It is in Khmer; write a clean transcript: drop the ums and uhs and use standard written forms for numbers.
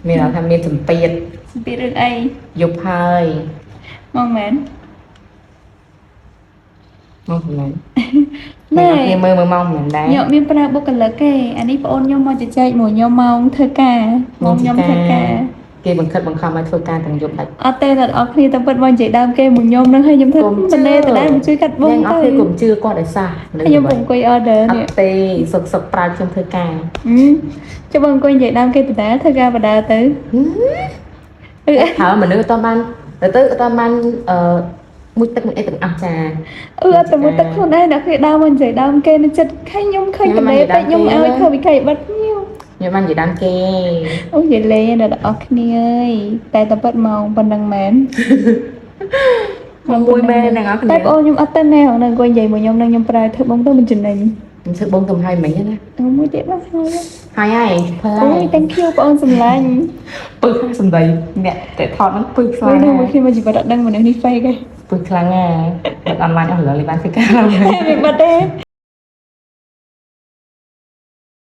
មានអារម្មណ៍ថាមានសម្ពាធ សម្ពាធរឿងអី យប់ហើយ មកមែន មកប្រហែល ណែ គ្នាមើលមើលម៉ោងមិនដែរ ខ្ញុំមានប្រើបុគ្គលិកទេអានេះប្អូនខ្ញុំមកជជែកមួយខ្ញុំម៉ោងធ្វើការម៉ោងខ្ញុំធ្វើការ គេបង្ខិតបង្ខំឲ្យធ្វើការទាំងយប់ដាច់ អត់ទេដល់អស់គ្នាតែពិតមកនិយាយដើមគេមួយខ្ញុំនឹងឲ្យខ្ញុំធ្វើមិនទេតដែរមិនជួយកាត់បង អត់ ទៅ ទេកុំជឿគាត់ឲ្យសោះ ខ្ញុំពុំអង្គុយ order អ នេះ ត់ទេសុកសុកប្រើខ្ញុំធ្វើការ ចុះបងអង្គុយនិយាយដើមគេដដែលធ្វើការបដាទៅអឺ ហើយមនុស្សអត់បានទៅទៅអត់បានអឺមួយទឹកមួយអីទាំងអស់ចា អឺអត់ទៅមួយទឹកខ្លួនឯងអ្នកគេដើមមកនិយាយដើមគេនៅចិត្តឃើញខ្ញុំឃើញតលេពេកខ្ញុំឲ្យធ្វើវិក័យបិទញៀវ ខ្ញុំបាននិយាយដើមគេ អូនិយាយលេងដល់អស់គ្នាអើយតែតែពិតម៉ោងប៉ុណ្ណឹងមែន មកមួយមែនទាំងអស់គ្នា តែបងខ្ញុំអត់ទៅណែហ្នឹងអង្គុយនិយាយមួយខ្ញុំនឹងខ្ញុំប្រើធ្វើបងទៅមិនចំណេញ ខ្ញុំធ្វើបងកំហើយមិញណា អូមួយទៀតបាទហើយ ហើយហើយធ្វើ អូយ thank you បងអូនសម្លាញ់ ពឹសសំដីអ្នកតែថតហ្នឹងពឹសខ្លាំង វិញនៅមួយគ្នាមួយជីវិតអត់ដឹងមនុស្សនេះ fake ទេ ពឹសខ្លាំងណាស់បាត់អនឡាញអស់ឥឡូវលេបានធ្វើការឡើង មិនបាត់ទេ។